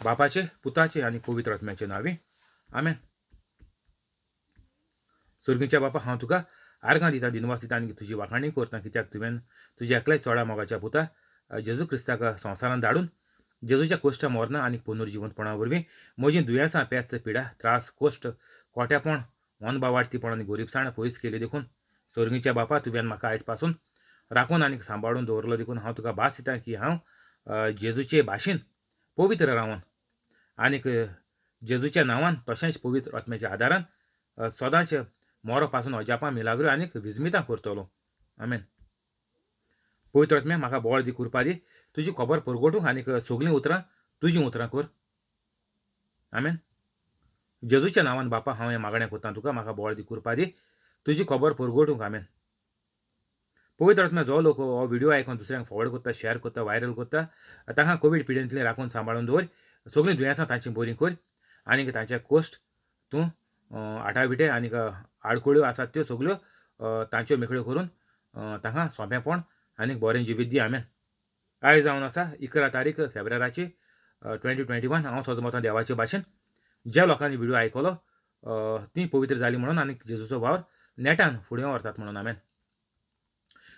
बापाचे, पुताचे आनी पवित्र आत्म्याचे नांवी, आमेन. सर्गीच्या बापा, हांव तुका आर्गां दिता, दिनवास दिता आनी तुजी वाखाणी करता, कित्याक तुवें तुज्या एकल्याच चोडा मोगाच्या पुता जेजू क्रिस्ताक संवसारांत धाडून जेजूच्या कोश्ट मरना आनी पुनर्जिवंतपणा वरवीं म्हजीं दुयेंसां, पेस्त, पिडा, त्रास, कोश्ट, कोट्यापण, अनबावाडतीपण आनी गोरीबसाण पयस केली. देखून सर्गीच्या बापा, तुवें म्हाका आयज पासून राखून आनी सांबाळून दवरलो. देखून हांव तुका भास दिता की हांव जेजूचे भाशेन पवित्र रावन आनीक जेजूच्या नांवान तशेंच पवित्र आत्म्याच्या आदारान सदांच मोरो पासून अजापां, मिलाग्रो आनीक विजमितां करतलो. आमेन. पवित्र आत्म्या, म्हाका बळ दी, कृपा दी, तुजी खबर परगटूंक आनीक सगळीं उतरां तुजीं उतरां कर. आमेन. जेजूच्या नांवान बापा हांव हें मागणें करता तुका, म्हाका बळ दी, कृपा दी, तुजी खबर परगटूंक. आमेन. पवित्र आत्म्या, जो लोक हो व्हिडियो आयकून दुसऱ्यांक फॉरवर्ड करता, शेअर करता, व्हायरल करता, तांकां कोवीड पिडेंतली राखून सांबाळून दवर, सगळीं दुयेंसां तांचीं बरीं कर आनीक तांचे कोश्ट तूं आटाविटे आनीक आडखळ्यो आसात त्यो सगळ्यो तांच्यो मेकळ्यो करून तांकां सोंपेंपण आनीक बरें जिवीत दी. आमेन. आयज जावन आसा 11 तारीख फेब्रुवाराची 2021. हांव सजमतां देवाचे भाशेन ज्या लोकांनी व्हिडियो आयकलो तीं पवित्र जालीं म्हणून आनीक जेजूचो वावर नेटान फुडें व्हरतात म्हणून. आमेन.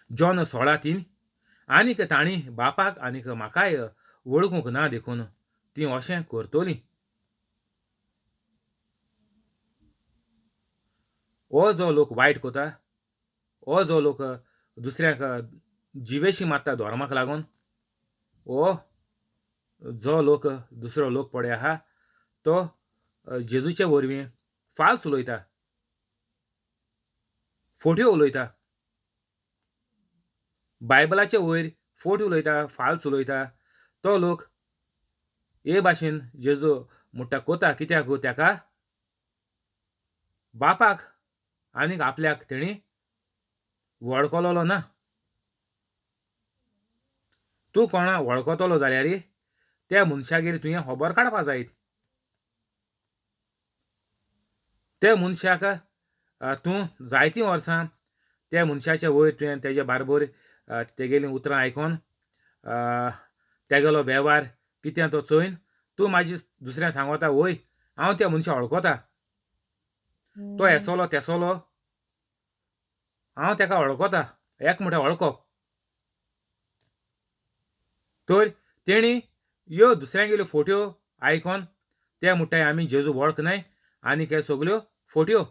जॉन 16:3. आनीक तांणी बापाक आनीक म्हाकाय वळखूंक ना, देखून तीं अशें करतलीं. हो जो लोक वायट करता, हो जो लोक दुसऱ्यांक जिवेशी मारता धर्माक लागून, हो जो लोक दुसरो लोक पळय आहा तो जेजूचे वरवीं फाल्स उलयता, फोट्यो उलयता, बायबलाचे वयर फोट उलयता, फाल्स उलयता. तो लोक हे भाशेन जेजू म्हणटा कोता, कित्याक ताका बापाक आनीक आपल्याक तेणी वळखलोलो ना. तूं कोणा वळखतलो जाल्यार त्या मनशागेर तुवें खबर काडपा जाय. त्या मनशाक तूं जायतीं वर्सां त्या मनशाच्या वयर तुवें तेजे बारबर तेगेलीं उतरां आयकोन तेगेलो वेव्हार कितें तो चोयन तूं मागीर दुसऱ्यांक सांगता, वय हांव त्या मनशाक वळखता, तो हेसोलो तेसोलो हांव तेका वळखता. एक म्हणटा वळखप तर तेणी ह्यो दुसऱ्यांगेल्यो फोट्यो आयकोन ते म्हणटाय आमी जेजू वळखनाय आनीक हे सगल्यो फोट्यो,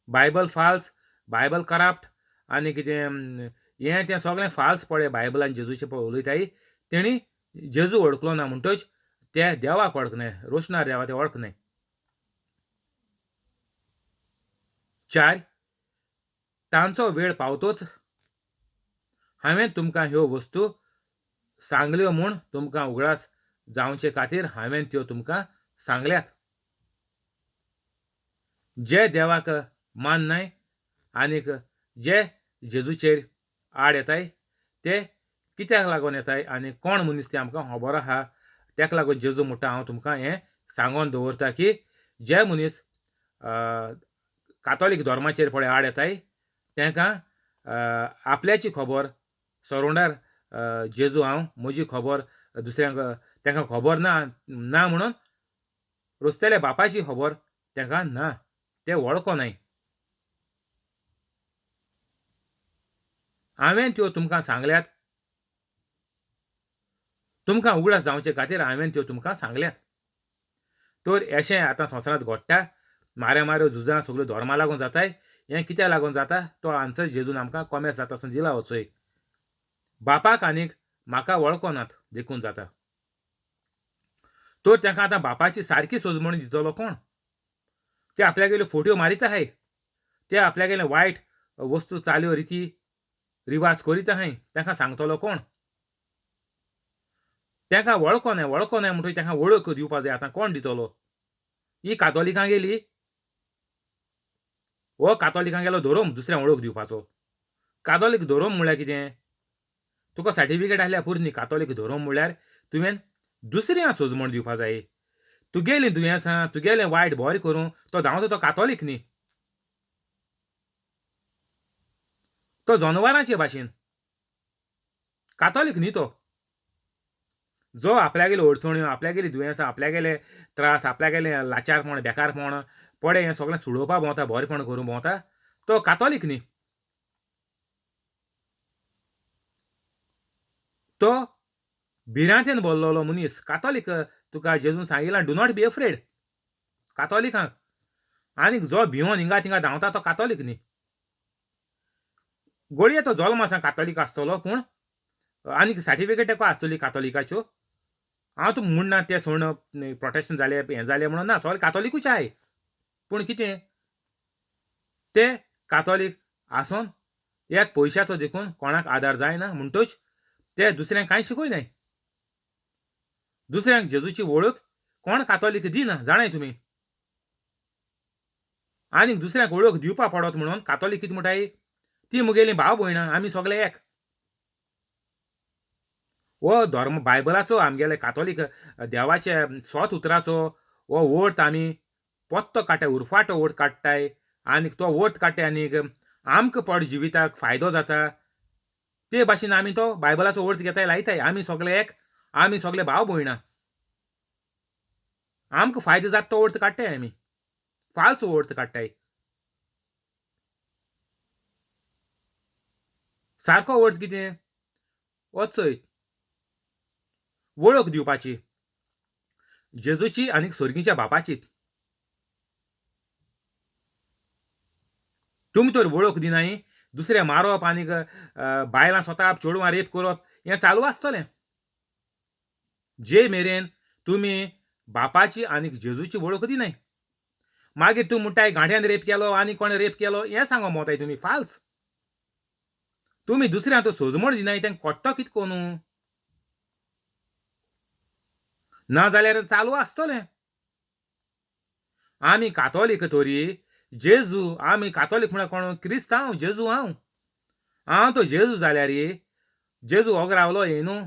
बायबल फाल्स, बायबल कराप्ट आनी कितें हें तें सगळें फाल्स पळय बायबलान जेजूचें पळय उलयताय. तेणी जेजू वळखलो ना म्हणटच ते देवाक वळखनाय, रोशणार देवा ते वळखनाय. 4. तांचो वेळ पावतोच हांवें तुमकां ह्यो वस्तू सांगल्यो म्हूण तुमकां उगडास जावचे खातीर हांवें त्यो तुमकां सांगल्यात. जे देवाक माननाय आनीक जे जेजूचेर आड येताय ते कित्याक लागून येताय आनी कोण मनीस ते आमकां खबर आहा. तेका लागून जेजू म्हणटा हांव तुमकां हें सांगोन दवरता की जे मनीस कातोलीक धर्माचेर पळय आड येताय तांकां आपल्याची खबर सरोंडार जेजू हांव म्हजी खबर दुसऱ्यांक तांकां खबर ना ना म्हणून रस्त्याल्या बापाची खबर तांकां ना, ते वळखनाय. हांवें त्यो तुमकां सांगल्यात, तुमकां उगडास जावचे खातीर हांवें त्यो तुमकां सांगल्यात. तर अशें आतां संवसारांत घडटा, माऱ्या माऱ्यो झुजां सगळ्यो धर्मा लागून जाताय. हें कित्याक लागून जाता तो आन्सर जेजून आमकां कोमेस जाता आसून दिला. वचोय बापाक आनीक म्हाका वळखनात देखून जाता. तर तांकां आतां बापाची सारकी सोजमणी दितलो कोण? ते आपल्यागेल्यो फोट्यो मारीत आहाय, ते आपल्यागेले वायट वस्तू चाल्यो रिती रिवाज करीत आहाय, तांकां सांगतलो कोण? तांकां वळखनाय, वळखनाय म्हणटकीर तांकां वळख दिवपा जाय. आतां कोण दितलो? ही कातोलिकां गेली, हो कातोलिकां गेलो धोरोम दुसऱ्यांक वळख दिवपाचो. कातोलीक धोरोम म्हणल्यार कितें? तुका सर्टिफिकेट आसल्यार पुरो न्ही. कातोलीक धोरोम म्हणल्यार तुवें दुसऱ्यांक सोजमण दिवपा जाय. तुगेलीं दुयेंसां, तुगेलें वायट बरें करूं तो धांवता तो कातोलीक न्ही, तो जनवरांचे भाशेन कातोलीक न्ही तो. जो आपल्यागेल्यो अडचण्यो, आपल्यागेलीं दुयेंसां, आपल्यागेले त्रास, आपल्यागेलें लाचारपण, बेकारपण, पडे हें सगळें सोडोवपा भोंवता, बरेपण करूंक भोंवता, तो कातोलीक न्ही. तो भिरांतेन भरलेलो मनीस. कातोलीक तुका जेजून सांगिलां, do not be afraid कातोलिकांक. आनीक जो भिवोन हिंगा थिंगा धांवता तो कातोलीक न्ही. घडये तो जल्म आसा कातोलीक आसतलो, पूण आनीक सर्टिफिकेट ताका आसतली कातोलिकाच्यो. हांव तुका म्हणना ते सोडून प्रोटेस्टंट जाले हें जालें म्हणून ना, सगळे कातोलिकूच आहाय. पूण कितें ते कातोलीक आसून एक पयशाचो देखून कोणाक आदार जायना, म्हणटच ते दुसऱ्यांक कांय शिकयनाय. दुसऱ्यांक जेजूची वळख कोण कातोलीक दिना, जाणाय तुमी. आनीक दुसऱ्यांक वळख दिवपा पडत म्हणून कातोलीक कितें म्हणटाय, ती मुगेली भाव भयणां, आमी सगळे एक. हो धर्म बायबलाचो आमगेले कातोलीक देवाचे सोत उतराचो हो अर्थ आमी पत्तो काडटाय, उरफाटो अर्थ काडटाय. आनीक तो अर्थ काडटाय आनीक आमकां पड जिविताक फायदो जाता ते भाशेन आमी तो बायबलाचो अर्थ घेताय, लायताय. आमी सगळे एक, आमी सगळे भाव भयणां, आमकां फायदो जाता तो अर्थ काडटाय आमी, फाल्स अर्थ काडटाय. सारको अर्थ कितें वचय वळख दिवपाची जेजूची आनी स्वर्गीच्या बापाची. तुमी तर वळख दिनाय, दुसरें मारप आनीक बायलां स्वताक चेडवां रेप करप हें चालू आसतलें जे मेरेन तुमी बापाची आनी जेजूची वळख दिनाय. मागीर तूं म्हणटाय गांठ्यान रेप केलो आनी कोणें रेप केलो हें सांगो मोताय तुमी फाल्स. तुमी दुसऱ्यांक तो सोजमण दिनाय, तेंकां कोट्टो कितें करून ना जाल्यार चालू आसतलें. आमी कातोलीक तरी जेजू, आमी कातोलीक म्हळ्यार कोण? क्रिस्तांव. जेजू हांव, हांव तो जेजू जाल्यार जेजू होग रावलो हे न्हू.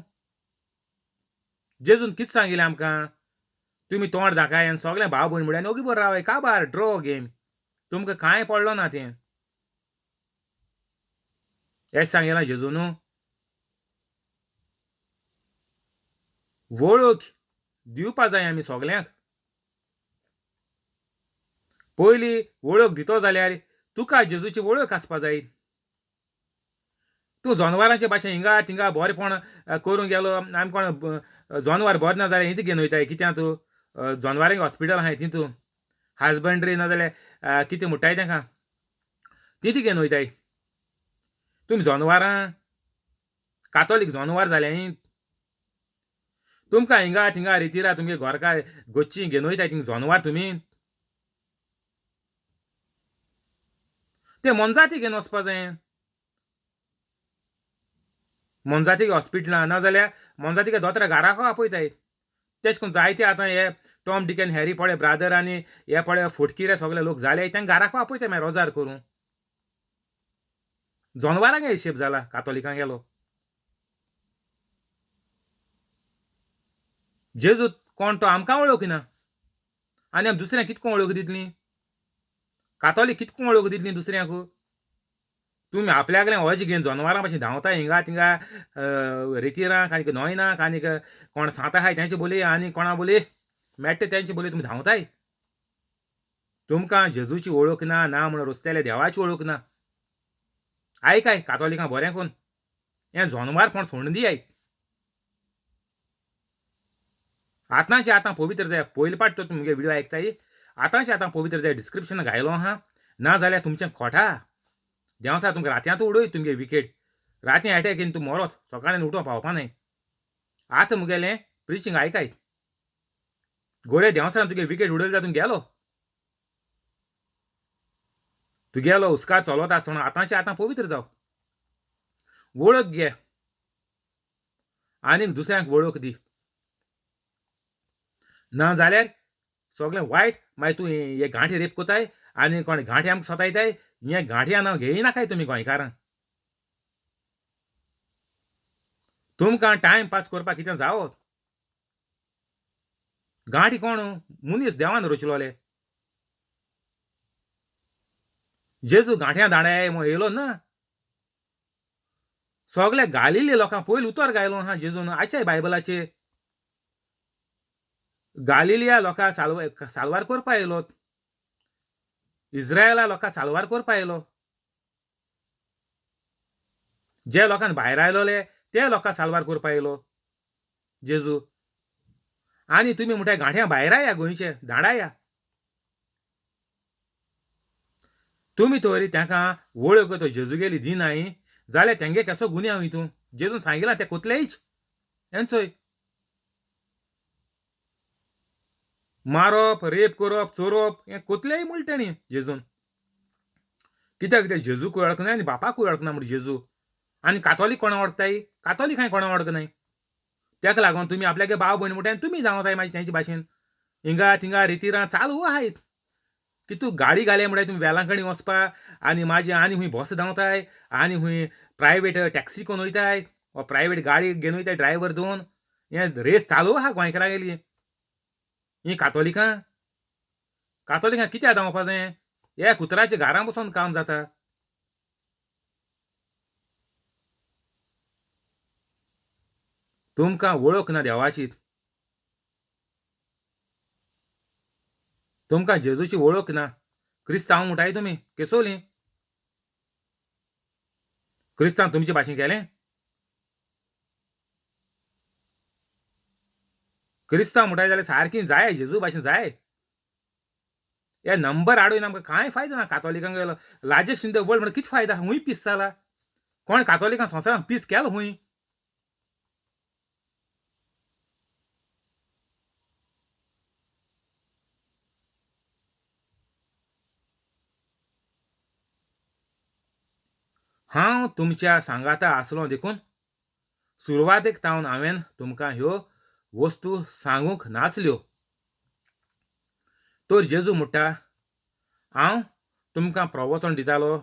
जेजून कितें सांगिल्लें आमकां? तुमी तोंड दाखय आनी सगळें भाव भयण म्हळ्यार ओगी बरो रावाय, काबार ड्रॉ गेम, तुमकां कांय पडलो ना तें. हें सांगिलां जेजू न्हू. वळख दिवपा जाय आमी सगल्यांक. पयली वळख दितो जाल्यार तुका जेजूची वळख आसपा जाय. तूं जनवरांचे भाशेन हिंगा थिंगा बरेपण करूंक गेलो, आमी कोण जनवर बरें ना जाल्यार हिंत घेवन वयताय. कित्याक तूं जनवरांक हॉस्पिटल आहाय तितू हजबंड्री ना जाल्यार कितें म्हणटाय तेंका, तितू घेवन वयताय. तुमी जनवरां कातोलीक जनवर जाल्याय. तुमकां हिंगा थिंगा रितिरा तुमगे घरकार गोच्ची घेवन वयताय थिंग जनवर तुमी. ते मोनजाती घेवन वचपा जाय मोनजातीक हॉस्पिटलां, ना जाल्यार मोनजातीक दोतोरा घराक आपयताय. तेश कोन जायते आतां हे टॉम डिक आनी हॅरी पळय ब्रादर आनी हे पळय फुटकिरे सगळे लोक जाले, तांकां घराक आपयताय मागीर रोजार करूं. जनवरांक हिशेब जाला कातोलिकांक गेलो. जेजू कोण तो आमकां वळखना आनी आमी दुसऱ्यांक कितको वळख दितली? कातोलीक कितको वळख दितली दुसऱ्यांक? तुमी आपल्याकलें हज घेवन जनवरां भाशेन धांवता हिंगा थिंगा रेतिरांक आनीक नोयनाक आनीक कोण सांता आहाय तेंचे बोली आनी कोणा बोली मेळटा तेंचे बोली तुमी धांवताय. तुमकां जेजूची वळख ना, ना म्हण रस्त्याले देवाची वळख ना. आयकाय कातोलिकां बरें कोन हें जनवारपण सोडून दियाय. आतांचे आतां पवित्र जाय. पयले पाट तो तुमगे व्हिडियो आयकताय, आतांचे आतां पवित्र जाय. डिस्क्रिप्शन घायलो आहा, ना जाल्यार तुमचें खोटा देंवसा तुमकां रातयांत उडय तुमगे विकेट. राती एटॅक येवन तूं मरोत, सकाळीं उठोवंक पावपा न्हय. आतां मुगेलें प्रिचींग आयकाय. घोडे देंवसारान तुगे विकेट उडयले जाल्यार तूं गेलो, तुगेलो हुस्कार चलत आसतना आतांचे आतां पवित्र जाव. वळख घे आनीक दुसऱ्यांक वळख दी, ना जाल्यार सगळें वायट. मागीर तूं हे गांठी रेप कोताय आनी कोण गांठी आमकां सतायताय, हे गांठयां नांव घेयनाकाय तुमी गोंयकारां. तुमकां टायम पास करपाक कितें जावो. गांठी कोण मनीस देवान रचलोले. जेजू गांठ्यां दांड्या म्हूण येयलो ना. सगळे गालिले लोकांक पयलीं उतर गायलो आहा जेजून आयच्याय बायबलाचेर. गालिलिया लोकां साल्वार करपा येयलो, इज्रायला लोकां साल्वार करपा येयलो. जे लोकांक भायर आयलोले ते लोकां साल्वार करपा येयलो जेजू. आनी तुमी म्हणटाय गांठ्या भायर आया, गोंयचे धाडाया. तुमी तरी तांकां वळख तो जेजूगेली दिनाय जाल्यार तेंगे कसो गुन्यांव हितून? जेजून सांगिलां ते कोतलेच हेंचोय मारप, रेप करप, चोरप हें कोतलेय म्हणलें तेणी जेजून. कित्याक ते जेजूकूय वळखनाय आनी बापाकूय वळखना म्हण जेजू. आनी कातोलीक कोणा वळखताय? कातोलीक हांवें कोणा वळखनाय. तेका लागून तुमी आपल्यागे भाव भयण म्हणटाय आनी तुमी जावं जाय मागीर तेंचे भाशेन हिंगा थिंगा रितिरां चालू आहात. कितू गाडी घाले म्हणल्यार तुमी वेलांकणी वचपा आनी मागीर आनी खूंय बस धांवताय आनी खूंय प्रायवेट टॅक्सी करून वयताय वा प्रायवेट गाडी घेवन वयताय ड्रायवर दोन. हें रेस चालू आहा गोंयकारांगेली. हीं कातोलिकां कातोलिकां कित्याक धांवपा जाय? हे कुत्राच्या घरां बसून काम जाता. तुमकां वळख ना देवाची, तुमकां जेजूची वळख ना. क्रिस्तांव म्हणटाय तुमी केसोली? क्रिस्तांव तुमचे भाशेन केलें? क्रिस्तांव म्हणटाय जाल्यार सारकी जाय जेजू भाशेन जाय. हे नंबर हाडून आमकां कांय फायदो ना. कातोलिकांक गेलो लार्जेस्ट इन the world म्हणून कितें फायदा? खूंय पीस जाला? कोण कातोलिकांक संवसारांत पीस केलो खूंय? हांव तुमच्या सांगाता आसलो देखून सुरवातेक तावन हांवें तुमकां ह्यो वस्तू सांगूंक नासल्यो. तर जेजू म्हणटा हांव तुमकां प्रवचन दितालो,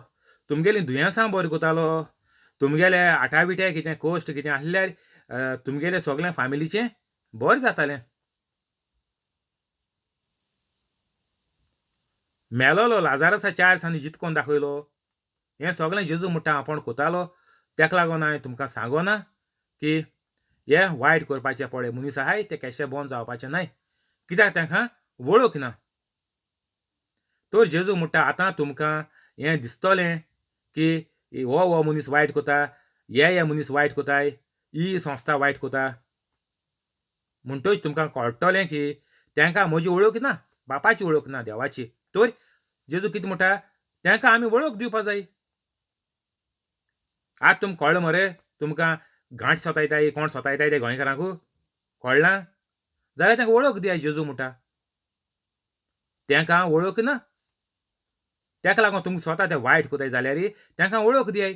तुमगेलीं दुयेंसां बरीं करतालो, तुमगेले आटाविटे कितें कश्ट कितें आसल्यार तुमगेले सगळ्या फामिलीचें बरें जातालें. मेलोलो लाजारसा 4 दिसांनी जितकोन दाखयलो. हें सगळें जेजू म्हणटा आपूण कोतालो. तेका लागून हांवें तुमकां सांगोना की हे वायट करपाचे पळय मनीस आहाय ते केशे बंद जावपाचे न्हय, कित्याक तांकां वळख ना. तर जेजू म्हणटा आतां तुमकां हें दिसतलें की हो हो मनीस वायट कोता, हे हे मनीस वायट कोताय, ही संस्था वायट कोता, म्हणटच तुमकां कळटलें की तांकां म्हजी वळख ना, बापाची वळख ना, देवाची. तर जेजू कितें म्हणटा तांकां आमी वळख दिवपा जाय. आतां तुमकां कळ्ळें मरे तुमकां गांठ सोतायताय कोण सोतायताय ते गोंयकारांकू कळ्ळां जाल्यार तांकां वळख दियाय. जेजू म्हणटा तांकां वळख ना, ताका लागून तुमकां स्वता ते वायट कोताय जाल्यार तांकां वळख दियाय.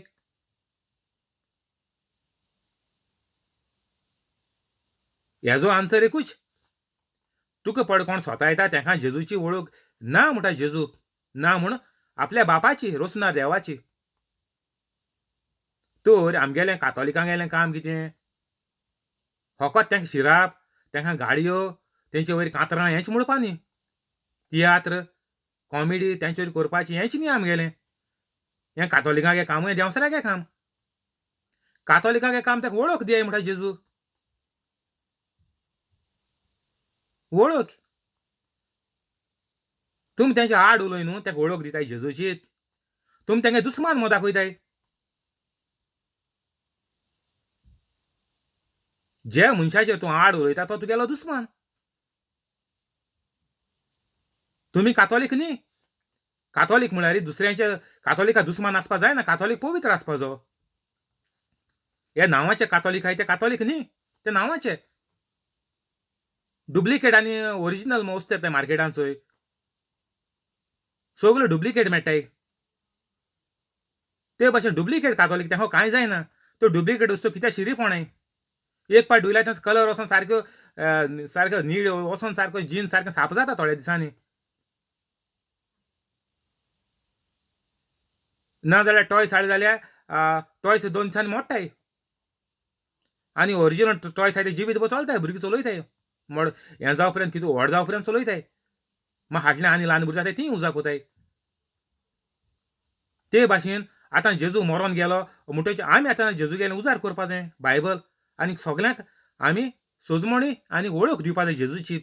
हेजो आन्सर एकूच, तुका पड कोण स्वता येता तांकां जेजूची वळख ना म्हणटा. जेजू ना म्हूण आपल्या बापाची रोसना देवाची. तर आमगेलें कातोलिकांगेलें काम कितें? फकत तांकां शिराप, तांकां गाडयो, तेंचे वयर कातरां हेंच म्हणपा न्ही, तियात्र कॉमेडी तेंचे वयर करपाची हेंच न्ही आमगेलें. हें कातोलिकांगे काम, हें देंवसरागे काम. कातोलिकांगे काम ताका वळख दियाय म्हणटा जेजू. वळख तुमी तेंचे आड उलय न्हू, ताका वळख दिताय जेजूची. तुमी तेंगे दुस्मान म्हूण दाखयताय. जे मनशाचेर तूं आड उलयता तो तुगेलो दुस्मान. तुमी कातोलीक न्ही. कातोलीक म्हळ्यार दुसऱ्यांचे कातोलिका दुस्मान आसपा जायना, कातोलीक पवित्र आसपा जायो. हे नांवाचे कातोलीक आहाय ते कातोलीक न्ही, ते नांवाचे डुप्लिकेट आनी ओरिजिनल वस्तू येता मार्केटान चोय, सगळ्यो डुप्लिकेट मेळटाय. ते भाशेन डुप्लिकेट कातोलीक तेंका कांय जायना. त्यो डुप्लिकेट वस्तू कित्याक शिरीफोणाय, एक पाट धुयल्यार तेंचो कलर वचोन सारक्यो सारक्यो नीळ वचोन सारको जीन्स सारकें साफ जाता थोड्या दिसांनी. ना जाल्यार टॉयस हाडले जाल्यार टॉयस 2 दिसांनी मोडटाय आनी ओरिजिनल टॉयस आहाय ते जिवीत भर चलताय, भुरगीं चलयताय, मोड हें जावं पर्यंत कितें व्हड जावं पर्यंत चलयताय. मागीर हाडलें आनी ल्हान भुरगीं जाताय तीं उजाक वताय. ते भाशेन आतां जेजू मरोन गेलो म्हणटकीच आमी आतां जेजू गेले उजार करपा जाय बायबल आनी सगल्यांक आमी सोजमणी आनी वळख दिवपा जाय जेजूची.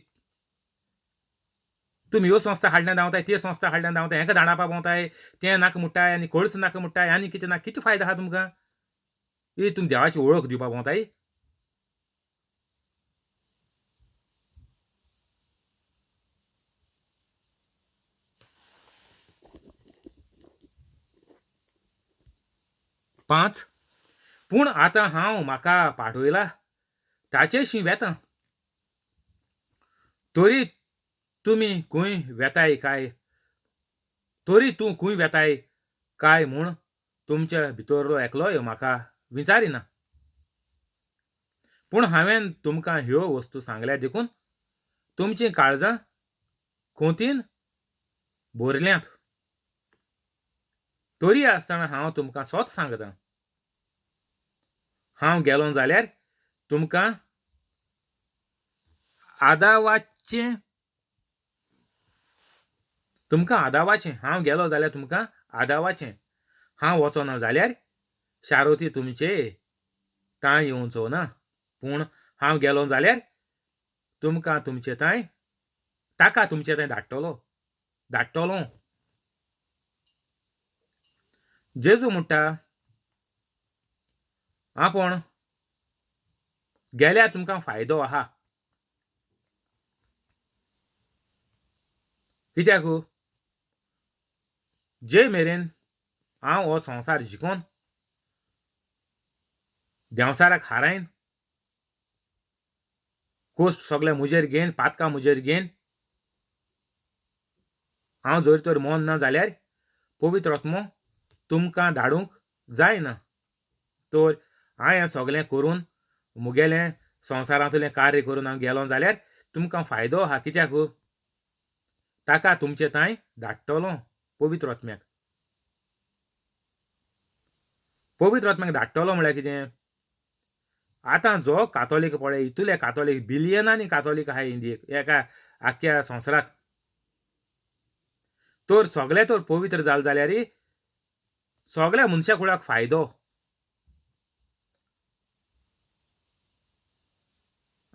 तुमी ह्यो संस्था हाडल्यान धांवताय, त्यो संस्था हाडल्यान धांवताय, हेंका धाडावपा भोंवताय, तें नाका मुट्टाय आनी कोळच नाका मुट्टाय आनी कितें ना, कितें फायदो आहा तुमकां? ही तुमी देवाची वळख दिवपा भोंवताय? पांच, पूण आतां हांव म्हाका पाठयला ताचेशी वेतां, तरी तुमी खंय वेताय काय, तरी तूं खंय वेताय काय म्हूण तुमच्या भितरलो एकलोय म्हाका विचारिना. पूण हांवें तुमकां ह्यो वस्तू सांगल्या देखून तुमचीं काळजां खोंतीन भरल्यांत. तरी आसतना हांव तुमकां सोत सांगतां, हांव गेलो जाल्यार तुमकां आदावाचें, तुमकां आदावाचें, हांव गेलो जाल्यार तुमकां आदावाचें, हांव वचना जाल्यार शारोती तुमचे तांय येवचो ना, पूण हांव गेलो जाल्यार तुमकां तुमचे तांय, ताका तुमचे तांय धाडटलो, धाडटलो. जेजू म्हणटा आपूण गेल्यार तुमकां फायदो आहा. कित्याक? जे मेरेन हांव हो संवसार जिखोन देंवचाराक हारायन, कोश्ट सगळे म्हजेर घेन, पातकां म्हजेर घेन, हांव जर तर मन ना जाल्यार पवित्र आत्मो तुमकां धाडूंक जायना. तर हांव हें सगळें करून म्हगेलें संवसारांतलें कार्य करून हांव गेलो जाल्यार तुमकां फायदो आहा. कित्याक? ताका तुमचे तांय धाडटलो पवित्र आत्म्याक. पवित्र आत्म्याक धाडटलो म्हळ्यार कितें? आतां जो कातोलीक पळय, इतले कातोलीक, बिलियनांनी कातोलीक आहाय इंडियेक, एका आख्ख्या संवसाराक. तर सगळे तर पवित्र जाले जाल्यार सगळ्या मनशा कुळाक फायदो.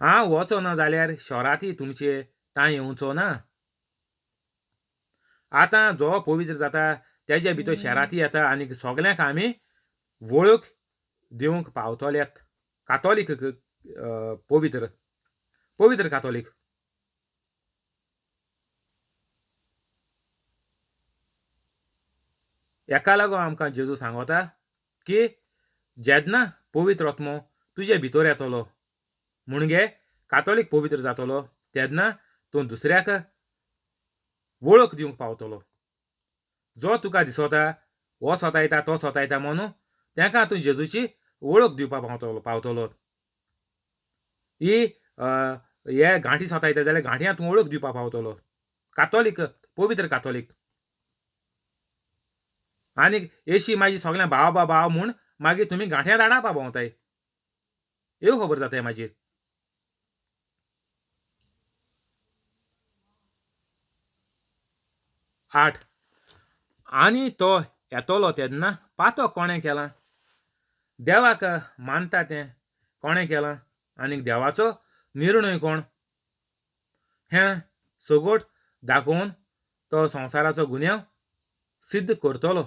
हांव वचना जाल्यार शोराती तुमचे तांय येवचो ना. आतां जो पवित्र जाता तेजे भितर शेराती येता आनी सगल्यांक आमी वळख दिवंक पावतल्यात. कातोलीक पवित्र, पवित्र कातोलीक. हेका लागून आमकां जेजू सांगता की जेन्ना पवित्र आत्मो तुजे भितर येतलो म्हणजे कातोलीक पवित्र जातलो तेन्ना तूं दुसऱ्याक वळख दिवंक पावतलो. जो तुका दिसता हो सोतायता तो सोतायता म्हणून ताका तूं जेजूची वळख दिवपाक पावतलो. ही हे गांठी सोतायता जाल्यार गांठयां तूं वळख दिवपाक पावतलो. कातोलीक, पवित्र कातोलीक. आनी एशी मागीर सगळ्यां भाव भाव भाव म्हूण मागीर तुमी गांठयां धाडावपा भोंवताय. ह्यो खबर जाताय मागीर. आठ, आनी तो येतलो तेन्ना पातो कोणें केलां? देवाक मानता तें कोणें केलां? आनी देवाचो निर्णय कोण? हें सगट दाखोवन तो संवसाराचो गुन्यांव सिद्ध करतलो.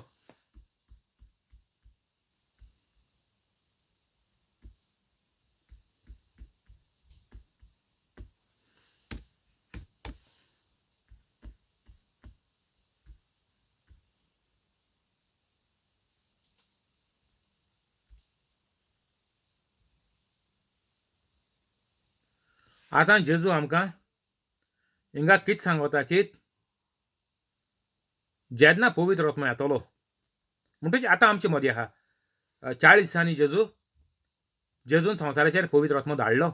आतां जेजू आमकां हिंगा कितें सांगता की जेन्ना पवित्र आत्मो येतलो म्हणटकीच आतां आमचे मदीं आहा. 40 दिसांनी जेजून संवसाराचेर पवित्र आत्मो धाडलो.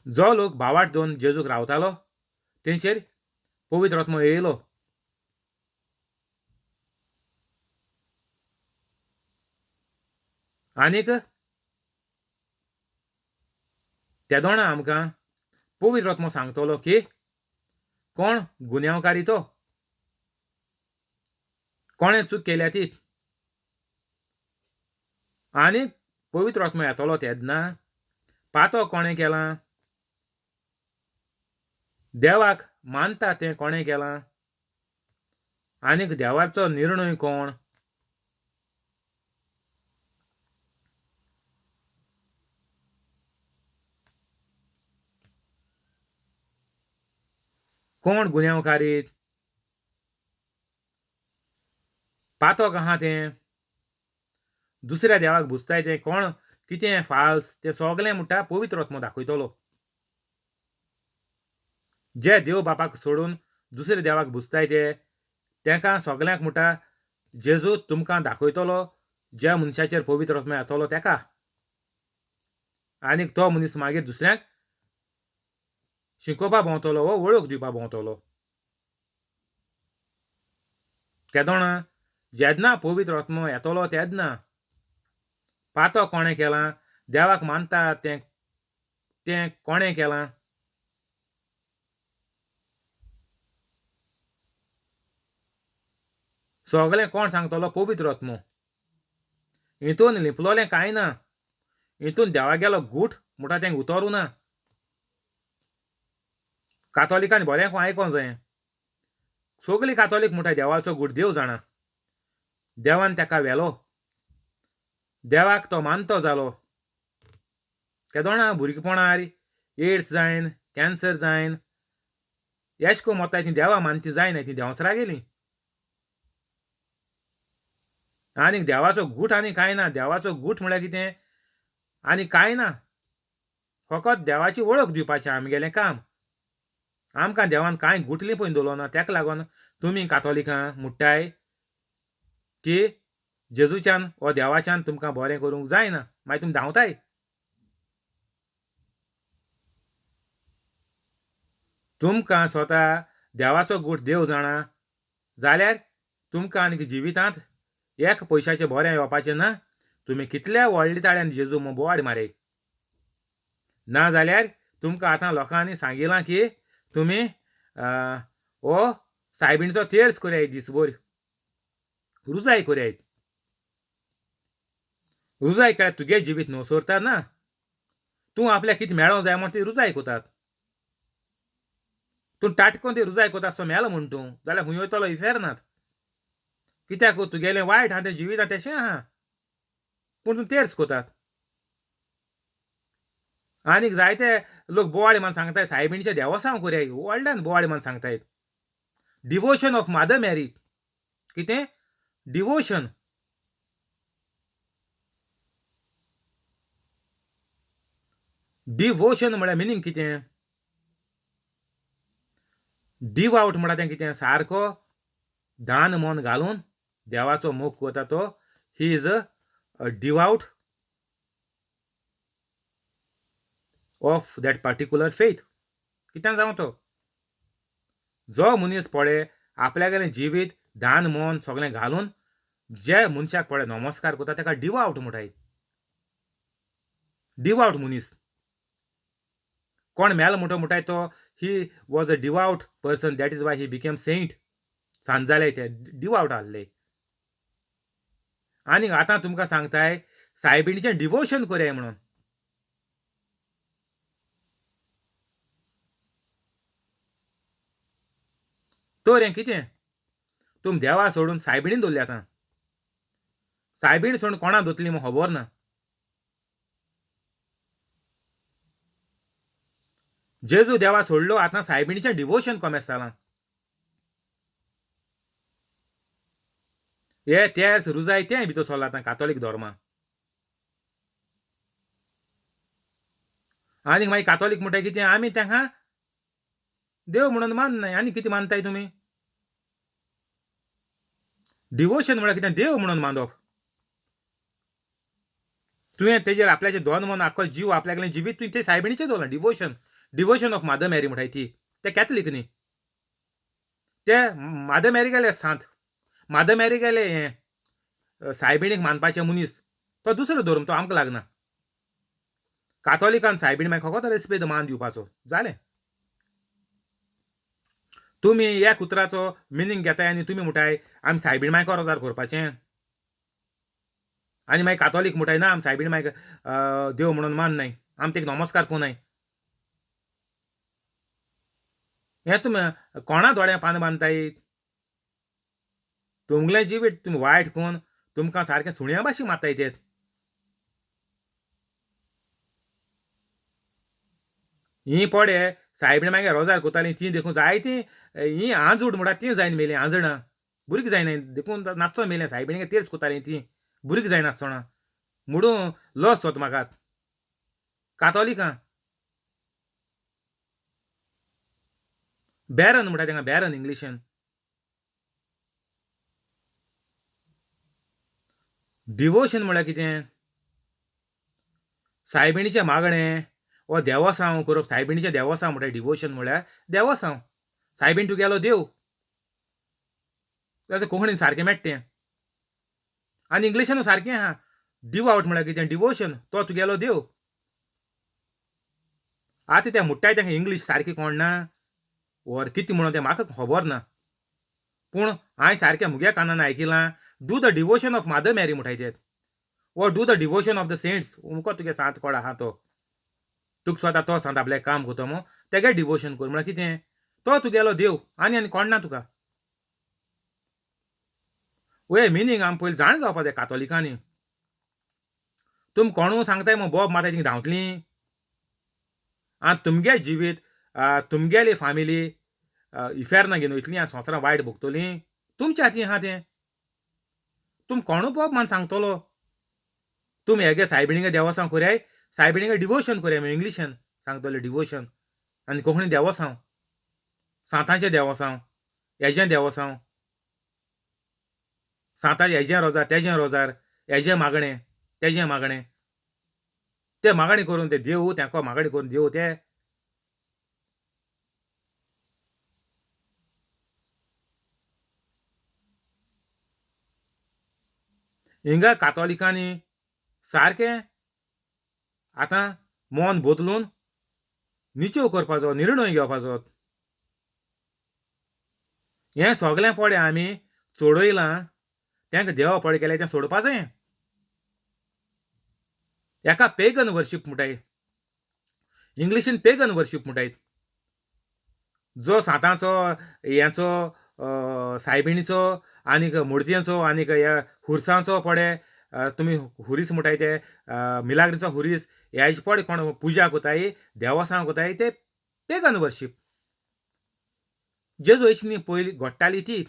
जो लोक भावार्थ दोन जेजूक रावतालो तेंचेर पवित्र आत्मो येयलो. आनीक तेदोणा आमकां पवित्र आत्मो सांगतलो की कोण गुन्यांवकारी तो, कोणें चूक केल्या ती. आनी पवित्र आत्मो येतलो तेन्ना पातो कोणें केलां? देवाक मानता तें कोणें केलां? आनीक देवाचो निर्णय कोण? कोण गुन्यांवकारीत? पातक आहा तें, दुसऱ्या देवाक भुजताय तें कोण कितें फाल्स तें सगलें म्हणटा पवित्र आत्मो दाखयतलो. जे देव बापाक सोडून दुसऱ्या देवाक भुजताय ते तेंकां सगल्यांक म्हणटा जेजू तुमकां दाखयतलो ज्या मनशाचेर पवित्र आत्मो येतलो तेका, आनीक तो मनीस मागीर दुसऱ्यांक शिकोवपा भोंवतलो वो वळख दिवपा भोंवतलो. केदोणा जेन्ना पवित्र आत्मो येतलो तेन्ना पातो कोणें केलां, देवाक मानता तें तें कोणें केलां? सगलें कोण सांगतलो? पवित्र आत्मो. हितून लिपलोलें कांय ना, हितून देवागेलो गूट म्हणटा तें उतरूं ना. कातोलिकान बरें आयकोंक जाय. सगलीं कातोलीक म्हणटा देवाचो गूट देव जाणा, देवान तेका व्हेलो, देवाक तो मानतो जालो. केदोणा भुरगेपणार एड्स जायन, कॅन्सर जायन, एश कोन मोताय ती देवा मानती जायना, ती देंवसरा गेली. आनीक देवाचो गूट आनी कांय ना. देवाचो गूट म्हळ्यार कितें आनी कांय ना, फकत देवाची वळख दिवपाचें आमगेलें काम. आमकां देवान कांय गूट लिपोवन दवरलो ना. तेका लागून तुमी कातोलिकां म्हणटाय की जेजूच्यान वो देवाच्यान तुमकां बरें करूंक जायना, मागीर तुमी धांवताय. तुमकां स्वता देवाचो गूट देव जाणा जाल्यार तुमकां आनीक जिवितांत एक पयशाचें बरें येवपाचें ना. तुमी कितल्या व्हडल्या ताळ्यान जेजू म्हूण बोवाळ मारय ना जाल्यार तुमकां आतां लोकांनी सांगिलां की तुमी हो सायबिणीचो तेर्स करयात, दिसभर रुजाय करयात. रुजाय केल्यार तुगे जिवीत न्हू सोरता ना, तूं आपल्याक कितें मेळोंक जाय म्हूण ती रुजाय कोतात. तूं टाटकोन ती रुजाय कोता सो मेलो म्हूण तूं जाल्यार खूंय वयतलो इफेर्नांत. कित्याक तुगेलें वायट आहा तें जिवीत आहा तेशें आहा, पूण तूं तेर्स कोतात. आनीक जायते लोक बोवाळ मान सांगताय सायबिणीचें देवसांव करयाय, व्हडल्यान बोवाळ मान सांगताय. डिवोशन ऑफ मादर मॅरी, कितें डिवोशन? डिवोशन म्हळ्यार मिनींग कितें? डिवावट म्हणटा तें कितें? सारको दान मन घालून देवाचो मोग करता तो, he is a devout of that particular faith. कित्याक जावं तो जो मनीस पळय आपल्यागेलें जिवीत दान मन सगळें घालून जे मनशाक पळय नमस्कार करता तेका डिवावट म्हणटाय. डिवावट मनीस कोण मेलो म्हणटो म्हणटाय तो, he was a devout person, that is why he became saint. सांज जाले ते डिवावट आहले. आनी आतां तुमकां सांगताय सायबिणीचें डिवोशन करया म्हणून. तर हें कितें तुम देवा सोडून सायबिणीन दवरली. आतां सायबीण सोडून कोणा दवरतली म्हूण खबर ना. जेजू देवा सोडलो, आतां सायबिणीचें डिवोशन कॉमेस जालां. हे तेर्स रुजाय तें भितर सरलां आतां कातोलीक धर्मा. आनी मागीर कातोलीक म्हणटा कितें आमी तांकां देव म्हणून माननाय. आनी कितें मानताय तुमी? डिवोशन म्हळ्यार कितें? देव म्हणून मानप. तुवें तेजेर आपल्याचें दोन मन आख्खो जीव आपल्यागेलें जिवीत तुवें तें सायबिणीचें दवरलां. Devotion, devotion of mother Mary म्हणटाय ती, ते कॅथलीक न्ही, ते मादर मॅरी गेले सांत, मादर मॅरी गेले हें सायबिणीक मानपाचें मनीस, तो दुसरो धर्म, तो आमकां लागना. कातोलिकान सायबीण मागीर फकत रेस्पेद मान दिवपाचो जालें. तुमी एक उतराचो मिनींग घेताय आनी तुमी म्हणटाय आमी सायबीण मायक रोजार करपाचें, आनी मागीर कातोलीक म्हणटाय ना आमी सायबीण मायक देव म्हणून मान नाय. आम तेका नमस्कार कोनाय. हें तुमी कोणा दोळ्यां पानां बांदताय? तुमगेलें जिवीत तुमी वायट कोन्न तुमकां सारकें सुण्या भाशेन मारताय ते. हीं पोडे सायबीण मागीर रोजार कोतालीं तीं देखून जायतीं हीं आंजूड म्हणटा तीं जायन मेलीं. आंजणां भुरगीं जायनाय देखून नासतना मेलें. सायबिणीगे तेर्स कोतालीं तीं भुरगीं जायनासतना म्हणून लज सोद म्हाका कातोलिकां. बॅरन म्हणटा तेंका, बॅरन इंग्लिशीन. डिवोशन म्हळ्यार कितें? सायबिणीचें मागणें वो देवोसांव करप. सायबिणीचें देवोसांव म्हणटा डिवोशन म्हळ्यार देवोसांव. सायबीण तुगेलो देव, ताचें कोंकणीन सारकें मेळटा तें आनी इंग्लिशीनूय सारकें आहा. डिवआवट म्हळ्यार कितें? डिवोशन, तो तुगेलो देव. आतां ते मुट्टाय तांकां इंग्लीश सारकी कोण ना ओर कितें म्हणून तें म्हाका खबर ना, पूण हांवें सारकें मुगे कानान आयकिलां do the devotion of Mother Mary म्हणटाय ते, वो do the devotion of the saints. अमको तुगे सांत कोण आहा तो तुका स्वता तो सांत आपल्याक काम करता मू तेगे डिवोशन कर म्हळ्यार कितें? तो तुगेलो देव आनी आनी कोण ना तुका. वय मिनींग आमी पयलीं जाण जावपा जाय कातोलिकांनी. तुमी कोणू सांगताय मग बोब मारताय थिंगा धांवतलीं. आनी तुमगे जिवीत तुमगेली फामिली इफेर्ना घेवन वयतलीं आनी संवसारां वायट भोगतलीं. तुमच्या हातीन आहा तें. तुमी कोणू बोब मान सांगतलो? तुमी हेगे सायबिणीगे देवोसांव कोराय, सायबिणीगे डिवोशन कोराय, इंग्लिशान सांगतले डिवोशन आनी कोंकणी देवोसांव, सांतांचें देवोसांव, हेजें देवोसांव, सांतांचें हेजें रोजार तेजें रोजार, हेजें मागणें तेजें मागणें, ते मागणें करून ते देव तेंको मागणें करून देव ते. हिंगा कातोलिकांनी सारकें आतां मन बदलून निचेव करपाचो निर्णय घेवपाचो. हें सगळें पळय आमी चडयलां तांकां देवा पळय केलें तें सोडपाचें. हेका पेगन वर्शीप म्हणटाय, इंग्लिशीन पेगन वर्शीप म्हणटाय. जो सांतांचो हेचो सायबिणीचो आनीक मुर्तयांचो आनीक ह्या खुरसांचो पळय तुमी हुरीस म्हणटाय ते मिलाग्रीचो हुरीस हेजे पळय कोण पुजा कोताय देवसांव कोताय ते पेगन वर्शीप. जेजू अशी न्ही पयलीं घडटाली ती.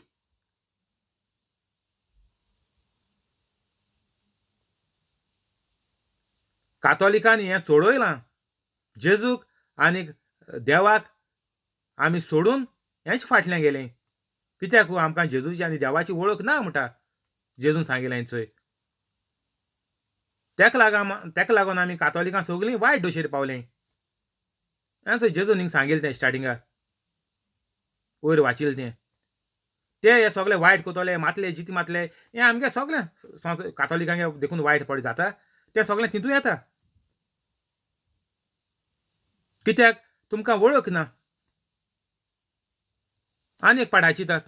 कातोलिकांनी हें चडयलां जेजूक आनीक देवाक आमी सोडून हेंच फाटल्यान गेलें. कित्याक आमकां जेजूची आनी देवाची वळख ना म्हणटा जेजून सांगिल्लें चोय. तेका लागून आमी कातोलिकां सगळीं वायट दोशेर पावलीं. हें चोय जेजून हिंगा सांगिल्लें तें स्टार्टिंगाक वयर वाचिल्लें तें. ते हे सगळे वायट कोतले मातले जिते मातले हें आमगे सगळें कातोलिकांक देखून वायट पड जाता तें सगळें तितून येता. कित्याक तुमकां वळख ना. आनी एक पाडाची तात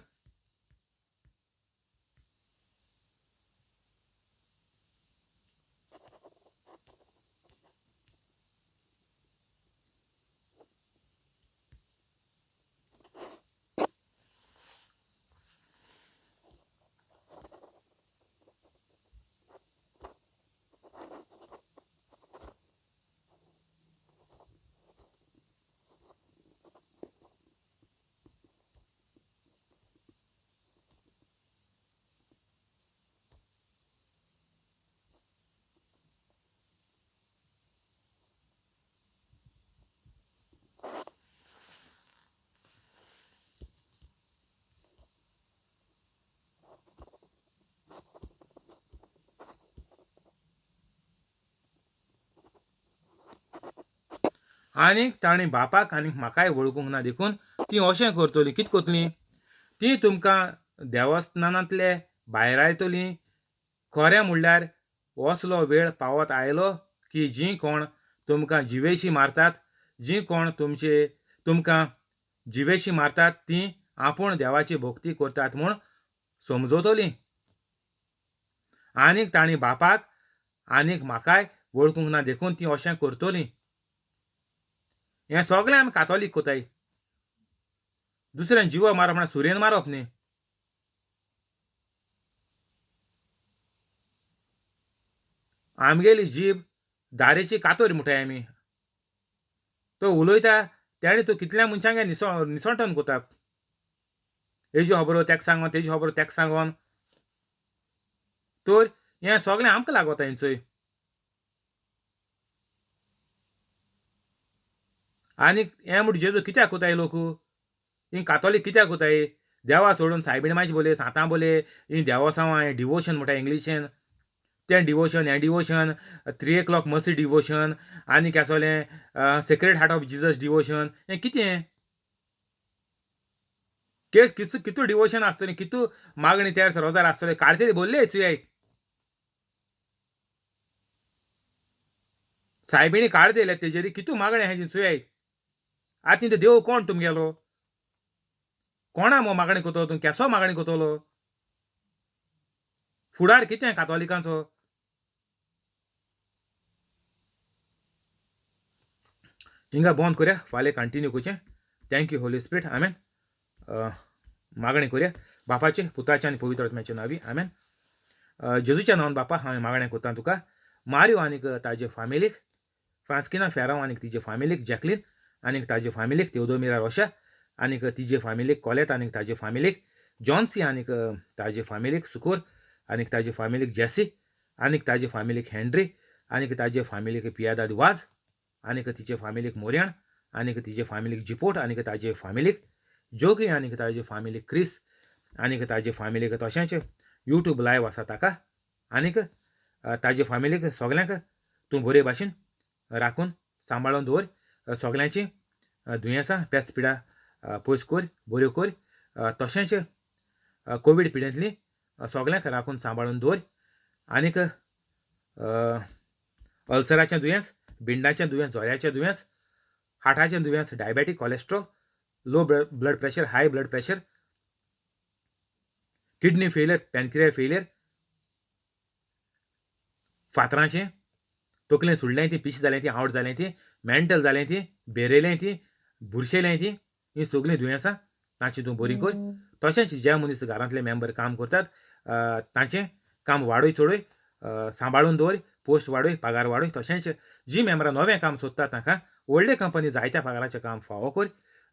आनीक ताणें बापाक आनीक म्हाकाय वळखूंक ना देखून तीं अशें करतलीं. कितें करतलीं? तीं तुमकां देवस्थानांतले भायरायतलीं. खरें म्हणल्यार असलो वेळ पावत आयलो की जीं कोण तुमकां जिवेशी मारतात, जीं कोण तुमकां जिवेशी मारतात तीं आपूण देवाची भक्ती करतात म्हूण समजतलीं. आनीक तांणी बापाक आनीक म्हाकाय वळखूंक ना देखून तीं अशें करतलीं. हें सगळें आमी कातोलीक कोताय. दुसऱ्यान जिवा मारप म्हळ्यार सुरयेन मारप न्ही. आमगेली जीब दारेची कातोर म्हणटाय आमी. तो उलयता तेणें तूं कितल्या मनशांक निसोटन कोता. हेजी खबरो तेका सांगोन, तेजी खबरो तेका सांगोन, तर हें सगळें आमकां लागोता हेंचोय. आनी हें म्हूण जेजू कित्याक कोताय लोक, ही कातोलीक कित्याक कोताय? देवा सोडून सायबीण मातशी बोले, सांतां बोले, ही देवोसांवां, हें डिवोशन म्हणटा इंग्लिशेन, तें डिवोशन, हें डिवोशन, 3 o'clock मसी डिवोशन, आनी केसोलें sacred heart of Jesus devotion, हें कितें? केस कितू कितू डिवोशन आसतलें, कितू मागणी तेर्स रोजार आसतलें, काडतली बोल्ले चुयाय सायबिणी काडतले तेजेरी कितू मागणें आहाय चुयाय. आतां ते देव कोण तुमगेलो? कोणा मो मागणी कोतलो तूं? केसो मागणी कोतलो? फुडार कितें कातोलिकांचो? हिंगा बंद करया, फाल्यां कंटिन्यू करचें. Thank you Holy Spirit, आमेन. मागणें करया बापाचें, पुताचें आनी पवित्र आत्म्याच्या नांवी, आमेन. जेजूच्या नांवान बापा हांवें मागणें करता तुका, मारियो आनीक ताजे फामिलीक, फ्रांस्किना फेरांव आनीक तिजे फामिलीक, जॅकलीन आनीक ताजे फामिलीक, तेवदोमिरा रोशा आनीक तिजे फामिलीक, कॉलेत आनीक ताजे फामिलीक, जॉन्सी आनीक ताजे फामिलीक, सुकोर आनीक ताजे फामिलीक, जेसी आनीक ताजे फामिलीक, हेनरी आनीक ताजे फामिलीक, पियादाद वाज आनीक तिचे फामिलीक, मोरयाण आनीक तिजे फामिलीक, जिपोट आनीक ताजे फामिलीक, जोगी आनीक ताजे फामिलीक, क्रिस आनीक ताजे फामिलीक, तशेंच यूट्यूब लायव आसा ताका आनीक ताजे फामिलीक सगल्यांक तूं बरे भाशेन राखून सांबाळून दवर. सगल्यांची दुयेंसां पेस्त पिडा पयस कर, बऱ्यो कर. तशेंच कोवीड पिडेंतली सगल्यांक राखून सांबाळून दवर. आनीक अल्सराचें दुयेंस, बिंडाचें दुयेंस, जोऱ्याचें दुयेंस, हार्टाचें दुयेंस, diabetic, cholesterol, low blood pressure, high blood pressure, kidney failure, pancreas failure, फातरांचें, तकलें सुडलें ती, पिशें जालें ती, आवट जालें ती, मेंटल जालें ती, बेरेलें ती, बुरशेलें ती, हीं सगळीं दुयेंसां तांची तूं बरी कर. तशेंच जे मनीस घरांतले मेंबर काम करतात तांचें काम वाडय चडय, सांबाळून दवर, पोस्ट वाडय, पगार वाडय. तशेंच जी मेंबरां नवें काम सोदतात तांकां व्हडले कंपनी जायत्या पगाराचें काम फावो कर.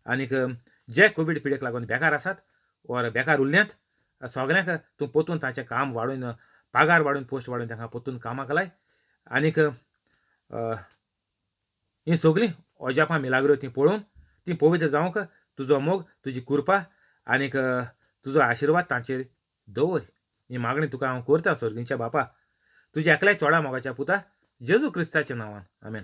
आनीक जे कोवीड पिडेक लागून बेकार आसात ओर बेकार उरल्यात सगल्यांक तूं परतून तांचें काम वाडोवन, पगार वाडोवन, पोस्ट वाडोवन तांकां परतून कामाक लाय. आनीक हीं सगळीं अजापां मिलाग्रो तीं पळोवन तीं पवित्र जावंक तुजो मोग, तुजी कृपा आनीक तुजो आशिर्वाद तांचेर दवर. ही मागणी तुका हांव करता सर्गीच्या बापा, तुज्या एकल्याच चोडा मोगाच्या पुता जेजू क्रिस्ताच्या नांवान, आमेन.